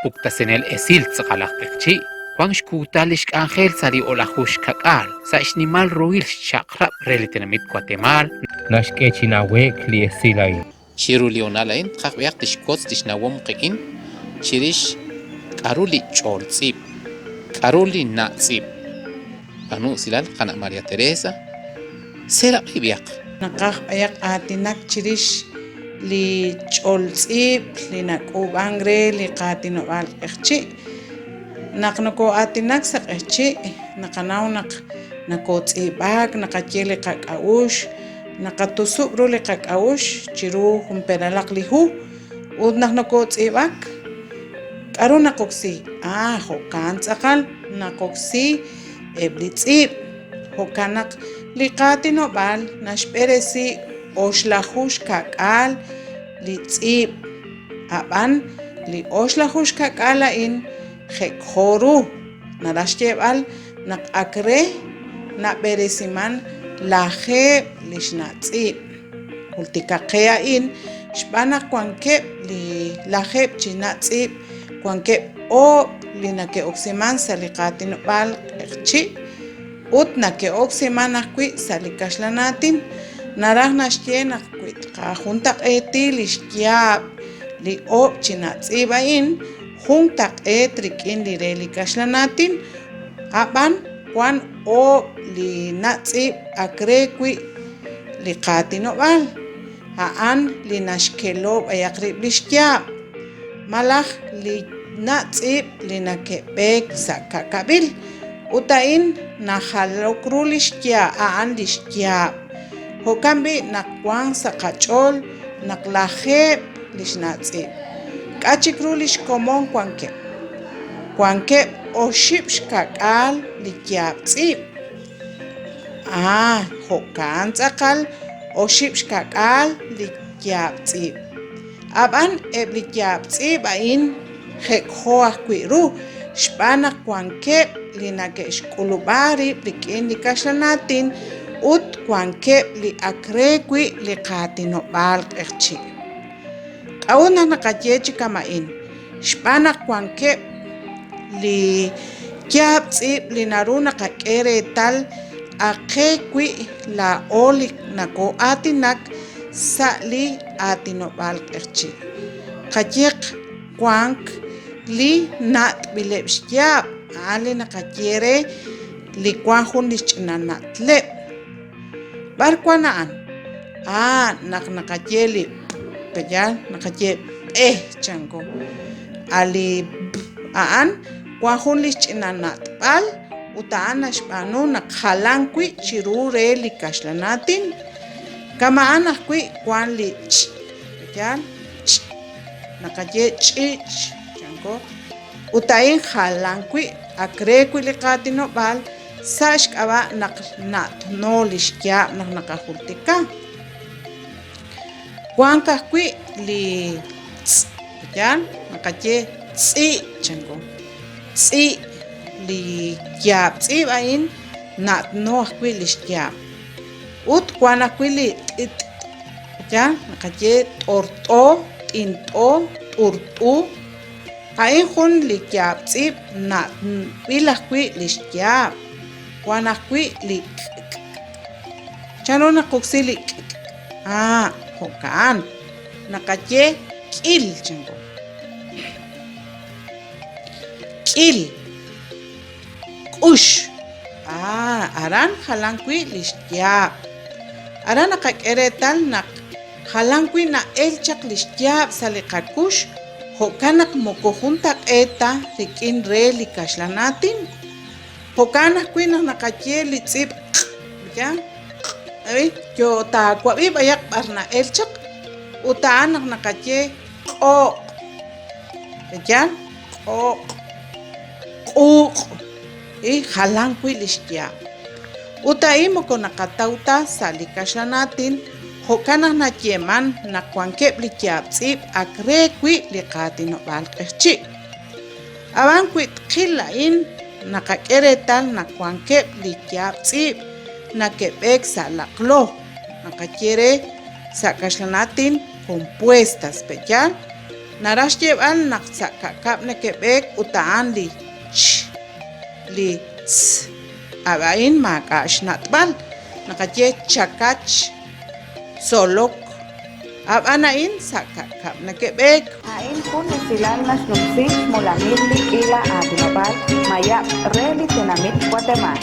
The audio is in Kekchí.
puktasinel esil tz'aqal aj q'eqchi', wank xkuutal li xk'anjel sa' li o'laju xka'k'aal sa' xnimal ruhil xchaq'rab' re li tenamit Watemaal, naxk'e chi nawe'k li esil a'in. Chiru li hoonal a'in tqaj b'ayaq tixwotz li xnawom qik'in chirix k'aru li ch'oltz'iib', k'aru li na'tz'iib'. B'aanu usilal qana' María Teresa, seeraq'i b'ayaq. Naqaj b'ayaq aatinak chirix li ch'oltz'iib' li nak'uub'ank re li qaatinob'aal q'eqchi'. Naq nokoo'aatinak sa' q'eqchi', naqanaw naq nakootz'iib'ak, naqaye li qak'a'uxl, Naqatusub' ru li qak'a'uxl chiru jun peralaq li hu ut naq nokootz'iib'ak, k'aru naqoksi? Ah, jo'kan tz'aqal, naqoksi eb' li tz'iib'. Jo'kan naq li qaatinob'aal naxb'eresi oxlaju xka'k'aal li tz'iib'. Ab'an li oxlaju xka'k'aal a'in jek'jo ru, naraj xyeeb'al naq ak re nab'eresiman lajeeb' li xna'tz'iib'. Jultikaq qe a'in xb'aan naq wankeb' li lajeeb' chi na'tz'iib' wankeb' oob' li nake'oksiman sa' li qaatinob'aal q'eqchi' ut nake'oksiman ajwi' sa' li kaxlan aatin. Naraj naxye naq wi tqajuntaq'eeti li xyaab' li oob' chi na'tz'iib' a'in, juntaq'eet rik'in li re li kaxlan aatin, a'b'an wan oob' li na'tz'iib' ak re wi' li qaatinob'aal, a'an li naxkelo b'ayaq rib' li xyaab', malaj li na'tz'iib' li nake'b'eek sa' ka'kab'il, ut a'in najalok ru li xyaab' a'an li xyaab'. Jo'kan b'i' naq wank sa' qach'ool naq lajeeb' li xna'tz'iib'. K'a' chik ru li xkomon wankeb'? Wankeb' oxib' xka'k'aal li yaab' tz'iib'. Aa, jo'kan tz'aqal oxib' xka'k'aal li yaab' tz'iib'. Ab'an eb' li yaab' tz'iib' a'in jek'jo ajwi' ru, xb'aan naq wankeb' li nake'xk'ulub'a rib' rik'in li kaxlan aatin ut wankeb' li ak re wi' li qaatinob'aal q'eqchi'. K'a'ut naq naqaye chi kama'in? Xb'aan naq wankeb' li yaab' tz'iib' li naru naqak'e reetal ak qe wi' laa'o li nakoo'aatinak sa' li aatinob'aal q'eqchi'. Qayeq wank li na'tb'ileb' xyaab', a'an li naqaye re li wank jun li xch'ina na'tleb'. B'ar wank a'an? Aa, naq naqaye li pe'yaal naqaye b'e chanko. A li b a'an wank jun li xch'ina na'tb'al ut a'an naxb'aanu naq jalan wi' chiru re li kaxlan aatin. Kama'an ajwi' wank li ch, pe'yaal ch, naqaye ch'iich chanko. Ut a'in jalan wi' ak re wi' li qaatinob'aal sa' xk'ab'a' naq na'tno li xyaab' naq naqajultika. Wank ajwi' li tz', yaal, naqaye tz'i' chanko. Tz'i' li yaab' tz'iib' a'in na'tno ajwi' li xyaab'. Ut wank ajwi' li t'it't, yaal, naqaye t'ort'o, t'int'o, t'urt'u. A'in jun li yaab' tz'iib' na'b'il ajwi' li xyaab'. Wank ajwi' li k'k'. Chanru naqoksi li k'k'? Aa, jo'kan. Naqaye k'il chanko. K'il. K'ux. Aa, aran jalan wi' li xyaab'. Aran naqak'e reetal naq Jalan wi' na'elk chaq li xyaab' sa' li qakux, jo'kan naq moko juntaq'eet ta rik'in re li kaxlan aatin. Jo'kan ajwi' naq naqaye li tz'iib' q', ya, q', yo taawab'i b'ayaq b'ar na'elk chaq, ut a'an naq naqaye q'oq', ya, q'oq', q'uq', y jalan wi' li xyaab'. Ut a'in moko naqataw ta sa' li kaxlan aatin, jo'kan naq nayeeman naq wankeb' li yaab' tz'iib' ak re wi' li qaatinob'aal q'eqchi'. Ab'an wi' tqil a'in naqak'e reetal naq wankeb' li yaab' tz'iib' nake'b'eek sa' laq'lo, naqaye re sa' kaxlan aatin compuestas, pe'yaal? Naraj xyeeb'al naq sa' ka'kab' neke'b'eek ut a'an li ch, li tz. A'in maak'a' xnat'b'al. Naqaye chakach, tzolok. Ab'an a'in sa' ka'kab' neke'b'eek. A'in jun esilal naxnumsi xmolamil li k'iila aatinob'aal mayab' re li tenamit Watemaal.